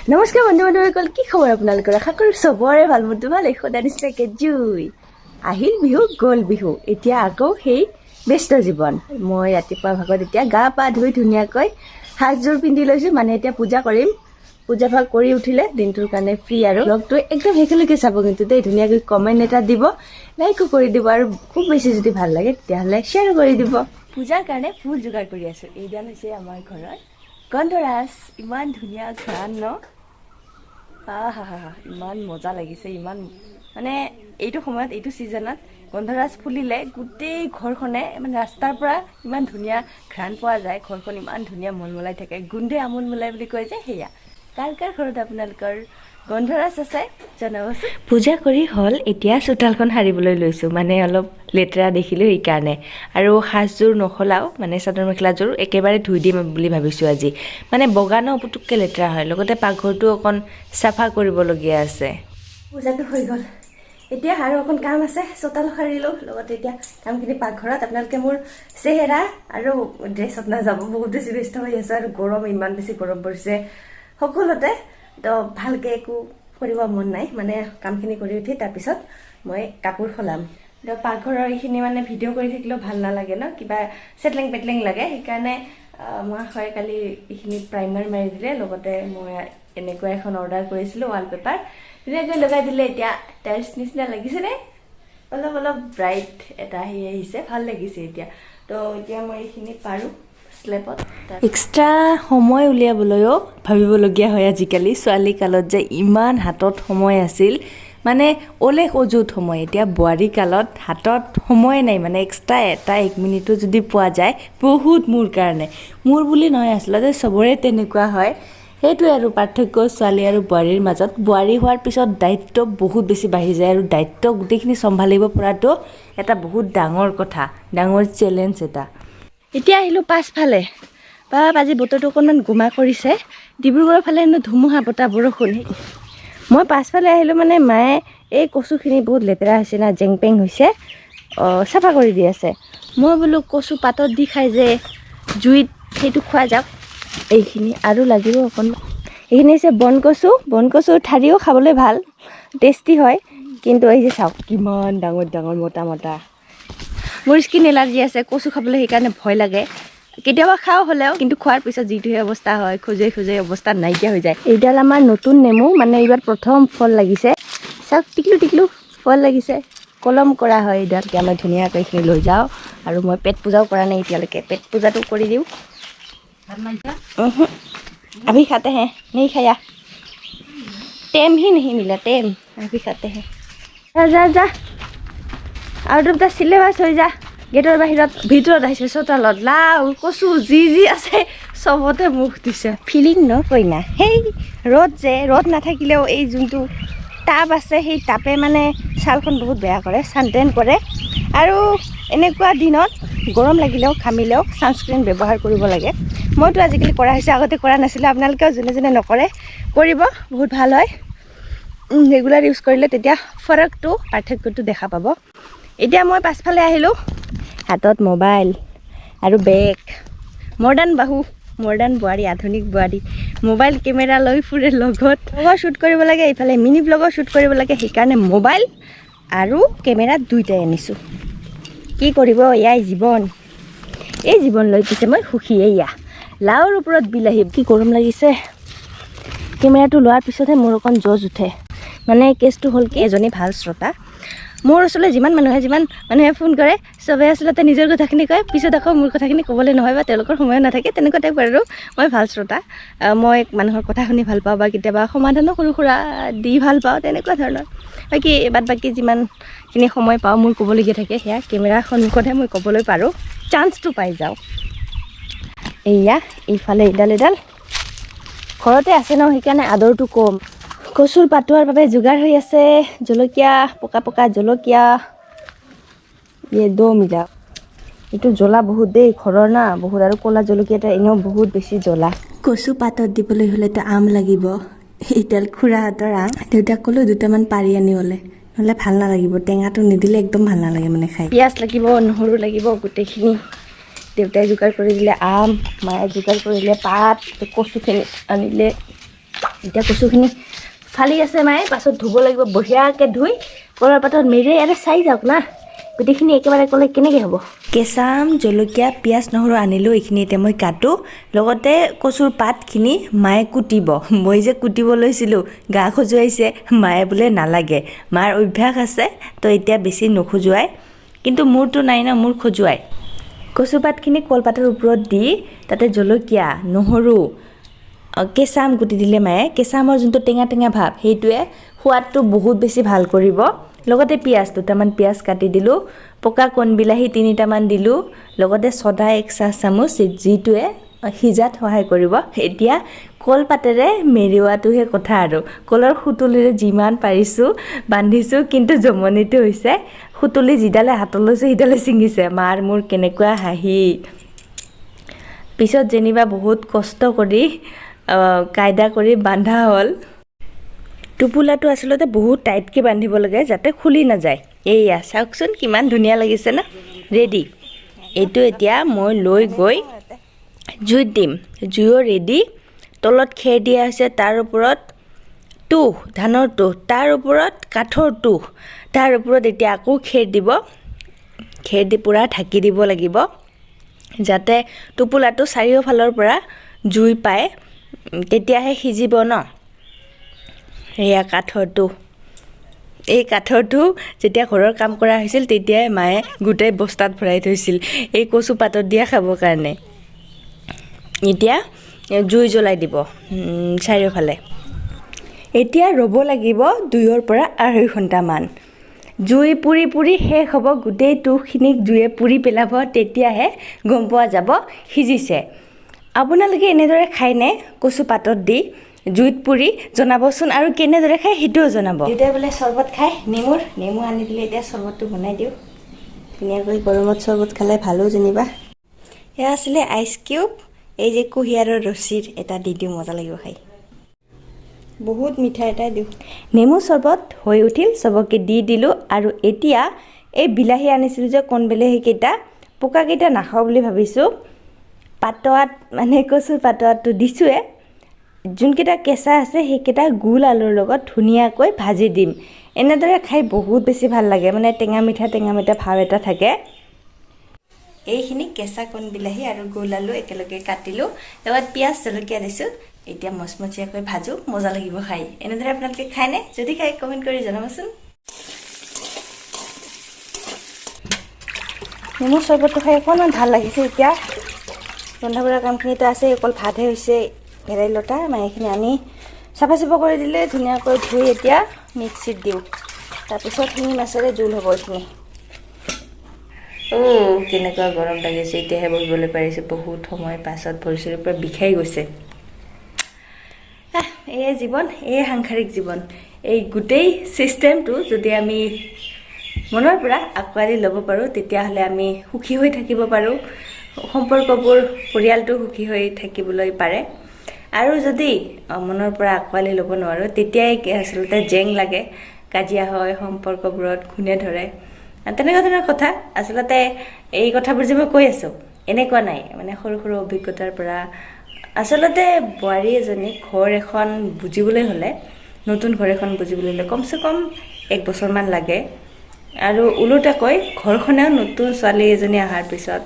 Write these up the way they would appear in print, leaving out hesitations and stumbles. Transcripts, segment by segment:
নমস্কাৰ বন্ধু বান্ধৱীসকল, কি খবৰ আপোনালোকৰ? আশা কৰোঁ চবৰে ভাল, মোৰতো ভাল। এই সদায় নিচিনাকৈ জুই আহিল, বিহু গ'ল বিহু, এতিয়া আকৌ সেই ব্যস্ত জীৱন। মই ৰাতিপুৱা ভাগত এতিয়া গা পা ধুই ধুনীয়াকৈ সাজযোৰ পিন্ধি লৈছোঁ, মানে এতিয়া পূজা কৰিম। পূজা ভাগ কৰি উঠিলে দিনটোৰ কাৰণে ফ্ৰী। আৰু ব্লগটো একদম শেষলৈকে চাব কিন্তু দেই। ধুনীয়াকৈ কমেণ্ট এটা দিব, লাইকো কৰি দিব আৰু খুব বেছি যদি ভাল লাগে, তেতিয়াহ'লে শ্বেয়াৰো কৰি দিব। পূজাৰ কাৰণে ফুল যোগাৰ কৰি আছোঁ। এইডাল হৈছে আমাৰ ঘৰৰ গন্ধৰাজ। ইমান ধুনীয়া ঘ্ৰাণ ন? আহা হা হা, ইমান মজা লাগিছে। ইমান মানে এইটো সময়ত, এইটো ছিজনত গন্ধৰাজ ফুলিলে গোটেই ঘৰখনে মানে ৰাস্তাৰ পৰা ইমান ধুনীয়া ঘ্ৰাণ পোৱা যায়। ঘৰখন ইমান ধুনীয়া মলমলাই থাকে, গোন্ধে আমোল মোলাই বুলি কয় যে, সেয়া। কাৰ কাৰ ঘৰত আপোনালোকৰ গন্ধৰাজ আছে, জনাবচোন। পূজা কৰি হ'ল, এতিয়া চোতালখন সাৰিবলৈ লৈছোঁ। মানে অলপ লেতেৰা দেখিলোঁ, সেইকাৰণে। আৰু সাজযোৰ নসলাও, মানে চাদৰ মেখেলাযোৰ একেবাৰে ধুই দিম বুলি ভাবিছোঁ আজি। মানে বগা ন, পুতুককৈ লেতেৰা হয়। লগতে পাকঘৰটো অকণ চাফা কৰিবলগীয়া আছে। পূজাটো হৈ গ'ল, এতিয়া আৰু অকণ কাম আছে। চোতাল সাৰিলোঁ, লগতে এতিয়া কামখিনি পাকঘৰত। আপোনালোকে মোৰ চেহেৰা আৰু ড্ৰেছত নাযাব, বহুত বেছি ব্যস্ত হৈ আছোঁ আৰু গৰম, ইমান বেছি গৰম পৰিছে সকলোতে। তো ভালকৈ একো কৰিব মন নাই। মানে কামখিনি কৰি উঠি তাৰপিছত মই কাপোৰ সলাম। তো পাকঘৰৰ এইখিনি মানে ভিডিঅ' কৰি থাকিলেও ভাল নালাগে ন, কিবা চেটলেং পেটলেং লাগে। সেইকাৰণে মই হয় কালি এইখিনি প্ৰাইমাৰ মাৰি দিলে। লগতে মই এনেকুৱা এখন অৰ্ডাৰ কৰিছিলোঁ ৱালপেপাৰ, ধুনীয়াকৈ লগাই দিলে। এতিয়া টাইলছ নিচিনা লাগিছেনে? অলপ অলপ ব্ৰাইট এটা আহি আহিছে, ভাল লাগিছে এতিয়া। তো এতিয়া মই এইখিনি পাৰোঁ শ্লেপত। এক্সট্ৰা সময় উলিয়াবলৈও ভাবিবলগীয়া হয় আজিকালি। ছোৱালী কালত যে ইমান হাতত সময় আছিল, মানে অলেখ অযুত সময়, এতিয়া বোৱাৰী কালত হাতত সময় নাই। মানে এক্সট্ৰা এটা এক মিনিটো যদি পোৱা যায়, বহুত মোৰ কাৰণে। মোৰ বুলি নহয়, আচলতে চবৰে তেনেকুৱা হয়। সেইটোৱে আৰু পাৰ্থক্য ছোৱালী আৰু বোৱাৰীৰ মাজত। বোৱাৰী হোৱাৰ পিছত দায়িত্ব বহুত বেছি বাঢ়ি যায় আৰু দায়িত্ব গোটেইখিনি চম্ভালিব পৰাটো এটা বহুত ডাঙৰ কথা, ডাঙৰ চেলেঞ্জ এটা। এতিয়া আহিলোঁ পাছফালে। বাপ, আজি বতৰটো অকণমান গোমা কৰিছে। ডিব্ৰুগড়ৰ ফালে হেনো ধুমুহা বতাহ বৰষুণ। মই পাছফালে আহিলোঁ, মানে মায়ে এই কচুখিনি বহুত লেতেৰা হৈছে না, জেং পেং হৈছে, চাফা কৰি দি আছে। মই বোলো কচু পাতত দি খাই যে জুইত, সেইটো খোৱা যাওক। এইখিনি আৰু লাগিব অকণমান। এইখিনি হৈছে বন কচু। বন কচুৰ ঠাৰিও খাবলৈ ভাল, টেষ্টি হয়। কিন্তু এই যে চাওক, কিমান ডাঙৰ ডাঙৰ মোটা মোটা। মোৰ স্কিন এলাৰ্জি আছে, কচু খাবলৈ সেইকাৰণে ভয় লাগে। কেতিয়াবা খাওঁ হ'লেও, কিন্তু খোৱাৰ পিছত যিটোহে অৱস্থা হয়, খজুৱাই খজুৱাই অৱস্থা নাইকিয়া হৈ যায়। এইডাল আমাৰ নতুন নেমু, মানে এইবাৰ প্ৰথম ফল লাগিছে। চাওক, টিকলু টিকলু ফল লাগিছে। কলম কৰা হয় এইডাল। এতিয়া মই ধুনীয়াকৈ এইখিনি লৈ যাওঁ আৰু মই পেট পূজাও কৰা নাই এতিয়ালৈকে, পেট পূজাটো কৰি দিওঁ। अभी खाते हैं, नहीं खाया, टेम ही नहीं मिला टेम। अभी खाते हैं। जा जा जा, আৰু দুটা চিলেবাছ হৈ যা। গেটৰ বাহিৰত, ভিতৰত আহিছে, চোতালত লাও কচু যি যি আছে চবতে মুখ দিছে। ফিলিং ন কইনা। সেই ৰ'দ যে, ৰ'দ নাথাকিলেও এই যোনটো তাপ আছে, সেই তাপে মানে ছালখন বহুত বেয়া কৰে, চানটেন কৰে। আৰু এনেকুৱা দিনত গৰম লাগিলেও, ঘামিলেও ছানস্ক্ৰীণ ব্যৱহাৰ কৰিব লাগে। মইতো আজিকালি কৰা হৈছে, আগতে কৰা নাছিলোঁ। আপোনালোকেও যোনে যোনে নকৰে, কৰিব, বহুত ভাল হয়। ৰেগুলাৰ ইউজ কৰিলে তেতিয়া ফৰকটো, পাৰ্থক্যটো দেখা পাব। এতিয়া মই পাছফালে আহিলোঁ, হাতত মোবাইল আৰু বেগ। মডাৰ্ণ বাহু, মডাৰ্ণ বোৱাৰী, আধুনিক বোৱাৰী, মোবাইল কেমেৰা লৈ ফুৰে লগত। ব্লগৰ শ্বুট কৰিব লাগে, এইফালে মিনি ব্লগৰ শ্বুট কৰিব লাগে, সেইকাৰণে মোবাইল আৰু কেমেৰা দুইটাই আনিছোঁ। কি কৰিব, এয়াই জীৱন। এই জীৱন লৈ পিছে মই সুখী। এয়া লাওৰ ওপৰত বিলাহী। কি গৰম লাগিছে! কেমেৰাটো লোৱাৰ পিছতহে মোৰ অকণ জজ উঠে। মানে কেছটো হ'ল কি, এজনী ভাল শ্ৰোতা। মোৰ ওচৰলৈ যিমান মানুহে ফোন কৰে, চবে আচলতে নিজৰ কথাখিনি কয়, পিছত আকৌ মোৰ কথাখিনি ক'বলৈ নহয় বা তেওঁলোকৰ সময়ো নাথাকে, তেনেকুৱা টাইপ। আৰু মই ভাল শ্ৰোতা। মই মানুহৰ কথা শুনি ভাল পাওঁ বা কেতিয়াবা সমাধানো সৰু সুৰা দি ভাল পাওঁ, তেনেকুৱা ধৰণৰ। বাকী বাদ বাকী যিমানখিনি সময় পাওঁ, মোৰ ক'বলগীয়া থাকে, সেয়া কেমেৰাৰ সন্মুখতহে মই ক'বলৈ পাৰোঁ, চান্সটো পাই যাওঁ। এয়া ইফালে এডাল এডাল ঘৰতে আছে ন, সেইকাৰণে আদৰটো কম। কচুৰ পাতোৱাৰ বাবে যোগাৰ হৈ আছে। জলকীয়া, পকা পকা জলকীয়া, ये दो मिला। এইটো জ্বলা বহুত দেই, ঘৰৰ না বহুত। আৰু ক'লা জলকীয়া এটা এনেও বহুত বেছি জ্বলা। কচু পাতত দিবলৈ হ'লেতো আম লাগিব। এইডাল খুৰাহঁতৰ আম। দেউতাক ক'লো দুটামান পাৰি আনিবলৈ, নহ'লে ভাল নালাগিব। টেঙাটো নিদিলে একদম ভাল নালাগে মানে খাই। পিঁয়াজ লাগিব, নহৰু লাগিব, গোটেইখিনি দেউতাই যোগাৰ কৰি দিলে। আম মায়ে যোগাৰ কৰিলে, পাত, কচুখিনি আনিলে। এতিয়া কচুখিনি ফালি আছে মায়ে, পাছত ধুব লাগিব বঢ়িয়াকৈ ধুই কলৰ পাতত মেৰিয়াই। ইয়াতে চাই যাওক না, গোটেইখিনি একেবাৰে ক'লে কেনেকৈ হ'ব। কেঁচা আম, জলকীয়া, পিঁয়াজ, নহৰু আনিলোঁ। এইখিনি এতিয়া মই কাটোঁ, লগতে কচুৰ পাতখিনি মায়ে কুটিব। মই যে কুটিব লৈছিলোঁ, গা খজুৱাইছে। মায়ে বোলে নালাগে, মাৰ অভ্যাস আছে তো এতিয়া বেছি নখজুৱাই, কিন্তু মোৰতো নাই ন, মোৰ খজুৱাই। কচু পাতখিনি কলপাতৰ ওপৰত দি তাতে জলকীয়া, নহৰু, কেঁচা আম কুটি দিলে মায়ে। কেঁচা আমৰ যোনটো টেঙা টেঙা ভাৱ, সেইটোৱে সোৱাদটো বহুত বেছি ভাল কৰিব। লগতে পিঁয়াজ দুটামান পিঁয়াজ কাটি দিলোঁ, পকা কণবিলাহী তিনিটামান দিলোঁ, লগতে ছ'ডা 1 চাহ চামুচ, যিটোৱে সিজাত সহায় কৰিব। এতিয়া কলপাতেৰে মেৰিওৱাটোহে কথা আৰু কলৰ সুতুলিৰে যিমান পাৰিছোঁ বান্ধিছোঁ, কিন্তু জমনিটো হৈছে সুতুলি যিডালে হাতত লৈছোঁ সিডালে ছিঙিছে। মাৰ মোৰ কেনেকুৱা হাঁহি। পিছত যেনিবা বহুত কষ্ট কৰি কায়দা কৰি বান্ধা হ'ল। টোপোলাটো আচলতে বহুত টাইটকৈ বান্ধিব লাগে, যাতে খুলি নাযায়। এইয়া চাওকচোন, কিমান ধুনীয়া লাগিছে ন? ৰেডি। এইটো এতিয়া মই লৈ গৈ জুইত দিম। জুইও ৰেডি। তলত খেৰ দিয়া হৈছে, তাৰ ওপৰত তুঁহ, ধানৰ তুঁহ, তাৰ ওপৰত কাঠৰ তুঁহ, তাৰ ওপৰত এতিয়া আকৌ খেৰ দিব। খেৰ দি পূৰা ঢাকি দিব লাগিব, যাতে টোপোলাটো চাৰিওফালৰ পৰা জুই পায়, তেতিয়াহে সিজিব ন। এয়া কাঠৰ তুঁহ। এই কাঠৰ তুঁহ যেতিয়া ঘৰৰ কাম কৰা হৈছিল, তেতিয়াই মায়ে গোটেই বস্তাত ভৰাই থৈছিল, এই কচু পাতত দিয়া খাবৰ কাৰণে। এতিয়া জুই জ্বলাই দিব চাৰিওফালে। এতিয়া ৰ'ব লাগিব 2ৰ পৰা 2.5 ঘণ্টামান। জুই পুৰি পুৰি শেষ হ'ব, গোটেই তুঁহখিনিক জুয়ে পুৰি পেলাব, তেতিয়াহে গম পোৱা যাব সিজিছে। আপোনালোকে এনেদৰে খায়নে কচু পাতত দি জুইত পুৰি? জনাবচোন, আৰু কেনেদৰে খায় সেইটোও জনাব। দেউতাই বোলে চৰ্বত খায় নেমুৰ। নেমু আনি দিলে, এতিয়া চৰ্বতটো বনাই দিওঁ ধুনীয়াকৈ। গৰমত চৰ্বত খালে ভালো যেনিবা। এয়া আছিলে আইচ কিউব। এই যে কুঁহিয়াৰৰ ৰছীৰ এটা দি দিওঁ, মজা লাগিব খাই, বহুত মিঠা এটাই দিওঁ। নেমু চৰ্বত হৈ উঠিল, চবকে দি দিলোঁ। আৰু এতিয়া এই বিলাহী আনিছিলোঁ যে, কণ বিলাহীকেইটা, পোকাকেইটা নাখাওঁ বুলি ভাবিছোঁ। পাতত মানে কচুৰ পাতটো দিছোঁৱে, যোনকেইটা কেঁচা আছে সেইকেইটা গোল আলুৰ লগত ধুনীয়াকৈ ভাজি দিম। এনেদৰে খাই বহুত বেছি ভাল লাগে, মানে টেঙা মিঠা টেঙা মিঠা ভাৱ এটা থাকে। এইখিনি কেঁচা কণ বিলাহী আৰু গোল আলু একেলগে কাটিলোঁ, লগত পিঁয়াজ, জলকীয়া দিছোঁ। এতিয়া মচমচীয়াকৈ ভাজোঁ, মজা লাগিব খাই। এনেদৰে আপোনালোকে খায়নে? যদি খাই কমেণ্ট কৰি জনাবচোন। নেমু চৰ্বতটো খাই অকণমান ভাল লাগিছে। এতিয়া ৰন্ধা বঢ়া কামখিনিতো আছে, অকল ভাতহে হৈছে। ভেদাইলতা মায়ে আনি চাফা চাফা কৰি দিলে, ধুনীয়াকৈ ধুই এতিয়া মিক্সিত দিওঁ। তাৰপিছত শিঙি মাছেৰে জোল হ'ব এইখিনি। অ' কেনেকুৱা গৰম লাগিছে! এতিয়াহে বহিবলৈ পাৰিছোঁ বহুত সময় পাছত। ভৰি চৰি পূৰা বিষাই গৈছে। এয়ে জীৱন, এয়ে সাংসাৰিক জীৱন। এই গোটেই ছিষ্টেমটো যদি আমি মনৰ পৰা আঁকোৱালি ল'ব পাৰোঁ, তেতিয়াহ'লে আমি সুখী হৈ থাকিব পাৰোঁ, সম্পৰ্কবোৰ, পৰিয়ালটো সুখী হৈ থাকিবলৈ পাৰে। আৰু যদি মনৰ পৰা আঁকোৱালি ল'ব নোৱাৰোঁ, তেতিয়াই আচলতে জেং লাগে, কাজিয়া হয়, সম্পৰ্কবোৰত ঘূণে ধৰে, তেনেকুৱা ধৰণৰ কথা। আচলতে এই কথাবোৰ যে মই কৈ আছোঁ, এনেকুৱা নাই, মানে সৰু সৰু অভিজ্ঞতাৰ পৰা। আচলতে বোৱাৰী এজনী ঘৰ এখন বুজিবলৈ হ'লে, নতুন ঘৰ এখন বুজিবলৈ হ'লে কমচে কম এক বছৰমান লাগে। আৰু ওলোটাকৈ ঘৰখনেও নতুন ছোৱালী এজনী অহাৰ পিছত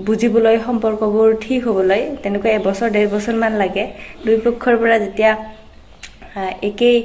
বুজিবলৈ, সম্পৰ্কবোৰ ঠিক হ'বলৈ তেনেকুৱা এবছৰ 1.5 বছৰমান লাগে। দুই পক্ষৰ পৰা যেতিয়া একেই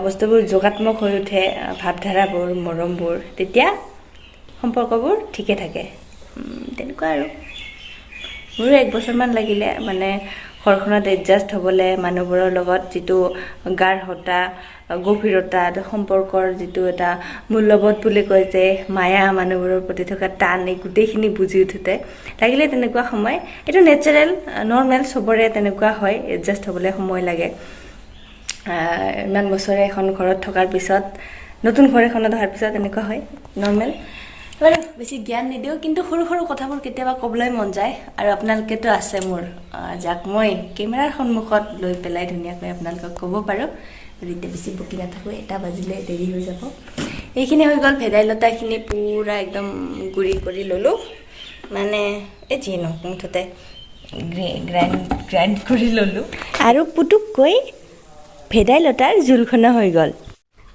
বস্তুবোৰ যোগাত্মক হৈ উঠে, ভাৱধাৰাবোৰ, মৰমবোৰ, তেতিয়া সম্পৰ্কবোৰ ঠিকে থাকে। তেনেকুৱা আৰু মোৰো এক বছৰমান লাগিলে, মানে ঘৰখনত এডজাষ্ট হ'বলৈ, মানুহবোৰৰ লগত যিটো গাঢ়তা, গভীৰতা, সম্পৰ্কৰ যিটো এটা মূল্যবোধ বুলি কয় যে, মায়া, মানুহবোৰৰ প্ৰতি থকা টান, এই গোটেইখিনি বুজি উঠোঁতে লাগিলে তেনেকুৱা সময়। এইটো নেচাৰেল, নৰ্মেল, চবৰে তেনেকুৱা হয়, এডজাষ্ট হ'বলৈ সময় লাগে। ইমান বছৰে এখন ঘৰত থকাৰ পিছত নতুন ঘৰ এখনত অহাৰ পিছত এনেকুৱা হয়, নৰ্মেল। বাৰু, বেছি জ্ঞান নিদিওঁ, কিন্তু সৰু সৰু কথাবোৰ কেতিয়াবা ক'বলৈ মন যায়। আৰু আপোনালোকেতো আছে মোৰ, যাক মই কেমেৰাৰ সন্মুখত লৈ পেলাই ধুনীয়াকৈ আপোনালোকক ক'ব পাৰোঁ। এতিয়া বেছি বকি নাথাকোঁ, 1 বাজিলে, দেৰি হৈ যাব। এইখিনি হৈ গ'ল। ভেদাইলতাখিনি পূৰা একদম গুড়ি কৰি ল'লোঁ, মানে এই যিয়ে নহওক, মুঠতে গ্ৰাইণ্ড গ্ৰাইণ্ড কৰি ল'লোঁ আৰু পুটুককৈ ভেদাইলতাৰ জোলখনো হৈ গ'ল।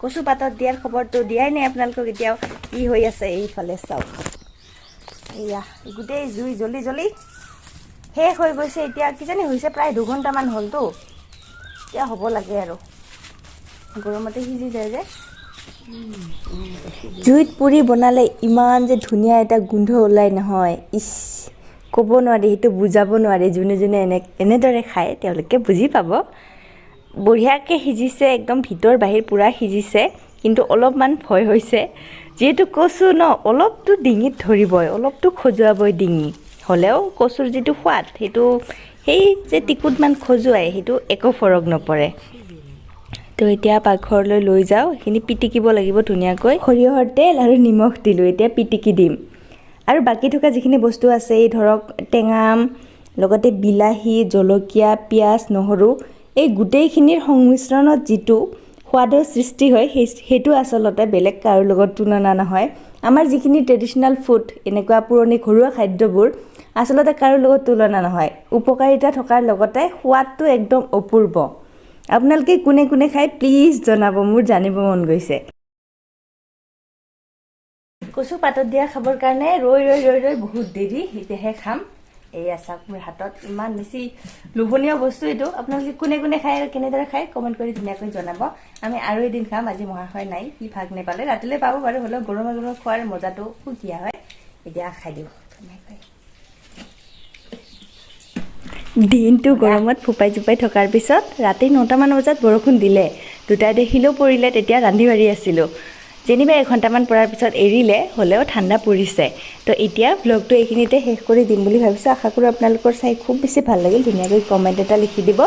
কচু পাতত দিয়াৰ খবৰটো দিয়াই নাই আপোনালোকক। এতিয়াও কি হৈ আছে এইফালে চাওক। এয়া গোটেই জুই জ্বলি জ্বলি শেষ হৈ গৈছে। এতিয়া কিজানি হৈছে, প্ৰায় 2 ঘণ্টামান হ'লতো। এতিয়া হ'ব লাগে আৰু গৰমতে সিজি যায় যে। জুইত পুৰি বনালে ইমান যে ধুনীয়া এটা গোন্ধ ওলাই নহয়, ইচ, ক'ব নোৱাৰি, সেইটো বুজাব নোৱাৰি। যোনে যোনে এনেদৰে খায়, তেওঁলোকে বুজি পাব। বঢ়িয়াকৈ সিজিছে, একদম ভিতৰ বাহিৰ পূৰা সিজিছে। কিন্তু অলপমান ভয় হৈছে, যিহেতু কচু ন, অলপতো ডিঙিত ধৰিবই, অলপতো খজুৱাবই ডিঙি। হ'লেও কচুৰ যিটো সোৱাদ, সেইটো সেই যে টিকুটমান খজুৱাই, সেইটো একো ফৰক নপৰে। তো এতিয়া পাকঘৰলৈ লৈ যাওঁ, সেইখিনি পিটিকিব লাগিব ধুনীয়াকৈ। সৰিয়হৰ তেল আৰু নিমখ দিলোঁ, এতিয়া পিটিকি দিম। আৰু বাকী থকা যিখিনি বস্তু আছে, এই ধৰক টেঙা আম, লগতে বিলাহী, জলকীয়া, পিঁয়াজ, নহৰু, এই গোটেইখিনিৰ সংমিশ্ৰণত যিটো সোৱাদৰ সৃষ্টি হয়, সেইটো আচলতে বেলেগ কাৰো লগত তুলনা নহয়। আমাৰ যিখিনি ট্ৰেডিশ্যনেল ফুড, এনেকুৱা পুৰণি ঘৰুৱা খাদ্যবোৰ আচলতে কাৰো লগত তুলনা নহয়। উপকাৰিতা থকাৰ লগতে সোৱাদটো একদম অপূৰ্ব। আপোনালোকে কোনে কোনে খায়, প্লিজ জনাব, মোৰ জানিব মন গৈছে। কচু পাতত দিয়া খাবৰ কাৰণে ৰৈ ৰৈ ৰৈ ৰৈ বহুত দেৰি, এতিয়াহে খাম। এয়া চাওক, মোৰ হাতত ইমান বেছি লোভনীয় বস্তু এইটো। আপোনালোকে কোনে কোনে খায় আৰু কেনেদৰে খায়, কমেণ্ট কৰি ধুনীয়াকৈ জনাব। আমি আৰু এদিন খাম। আজি মহাশয় নাই, সি ভাগ নেপালে। ৰাতিলৈ পাব বাৰু, হ'লেও গৰমে গৰমে খোৱাৰ মজাটো সুকীয়া হয়। এতিয়া খাই দিওঁ ধুনীয়াকৈ। দিনটো গৰমত ফোপাই জোপাই থকাৰ পিছত ৰাতি 9টামান বজাত বৰষুণ দিলে। দুটাই দেখিলেও পৰিলে, তেতিয়া ৰান্ধি বাঢ়ি আছিলোঁ। যেনিবা এঘণ্টামান পৰাৰ পিছত এৰিলে, হ'লেও ঠাণ্ডা পৰিছে। তো এতিয়া ভ্লগটো এইখিনিতে শেষ কৰি দিম বুলি ভাবিছোঁ। আশা কৰোঁ আপোনালোকৰ চাই খুব বেছি ভাল লাগিল। ধুনীয়াকৈ কমেণ্ট এটা লিখি দিব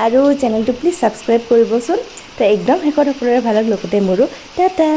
আৰু চেনেলটো প্লিজ ছাবস্ক্ৰাইব কৰিবচোন। তো একদম শেষত সকলোৰে ভাল হওক, লগতে মোৰো। টাটা।